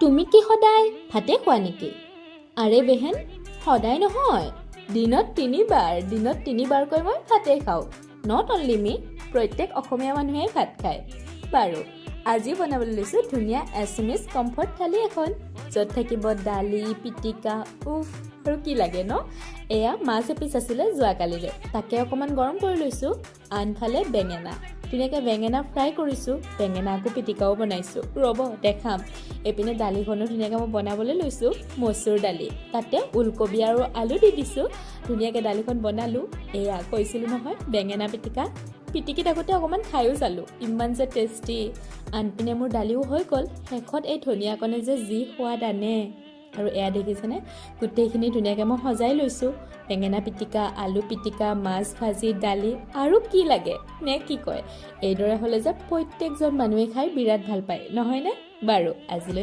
তুমি কি সদায় ভাতে খোৱা নেকি? আৰে বেহেন, সদায় নহয়, দিনত তিনিবাৰ। দিনত তিনিবাৰকৈ মই ভাতেই খাওঁ। Not only মি, প্ৰত্যেক অসমীয়া মানুহেই ভাত খায়। বাৰু, আজি বনাবলৈ লৈছোঁ ধুনীয়া এছামিজ কমফৰ্ট থালি এখন, য'ত থাকিব দালি, পিটিকা। উফ, আৰু কি লাগে ন? এয়া মাছ এপিচ আছিলে যোৱাকালিৰে, তাকে অকণমান গৰম কৰি লৈছোঁ। আনফালে বেঙেনা, ধুনীয়াকৈ বেঙেনা ফ্ৰাই কৰিছোঁ। বেঙেনা আকৌ পিটিকাও বনাইছোঁ, ৰ'ব দেখাম। এইপিনে দালিখনো ধুনীয়াকৈ মই বনাবলৈ লৈছোঁ, মচুৰ দালি, তাতে ওলকবি আৰু আলু দি দিছোঁ। ধুনীয়াকৈ দালিখন বনালোঁ। এয়া কৈছিলোঁ নহয়, বেঙেনা পিটিকা। পিটিকি থাকোঁতে অকণমান খায়ো চালোঁ, ইমান যে টেষ্টি! আনপিনে মোৰ দালিও হৈ গ'ল। শেষত এই ধনিয়াকণে যে যি সোৱাদ আনে! আৰু এয়া দেখিছেনে, গোটেইখিনি ধুনীয়াকৈ মই সজাই লৈছোঁ। বেঙেনা পিটিকা, আলু পিটিকা, মাছ ভাজি, দালি, আৰু কি লাগে, নে কি কয়? এইদৰে হ'লে যে প্ৰত্যেকজন মানুহে খাই বিৰাট ভাল পায়, নহয়নে বাৰু? আজিলৈ